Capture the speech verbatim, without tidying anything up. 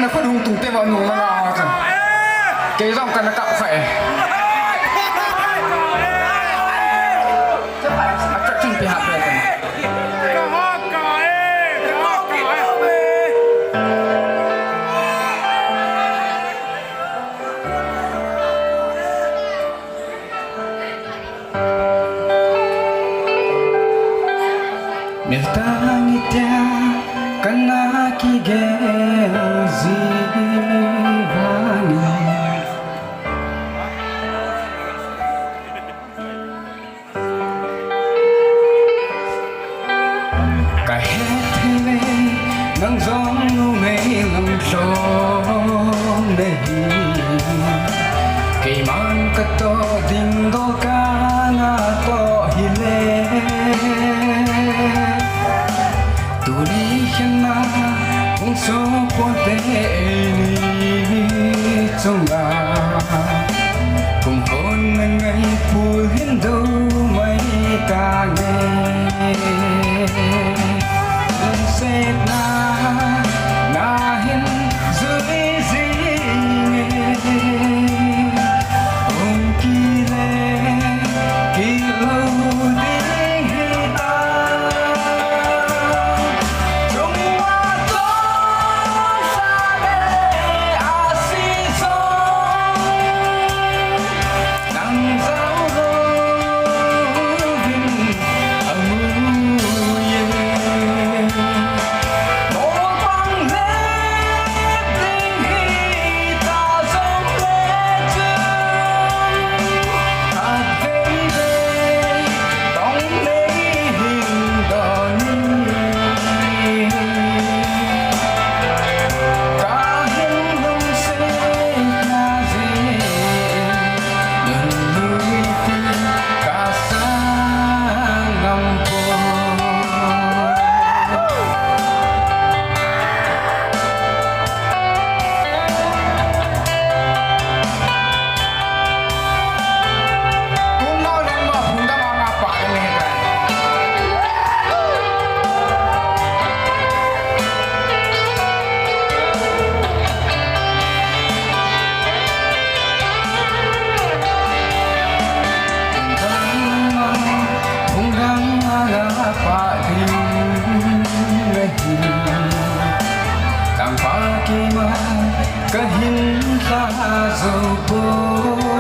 Na khut hung tung te va nu na na chu. Kei jong kana kap kha e. Acha chun pe ha pe te. Miltang itia kana kigel ji vangin. Ka het thei ve, nang jong numei lam lhom nahi. Keiman ka toh ding dol kana toh hile. Tuni hin a hung so ponte eini chunga. Kum kon na ngai pul hin do mai ta nge. Lungsetna na hin jui jing e. Hung kile kilo ding hita. Kahin tha zo po.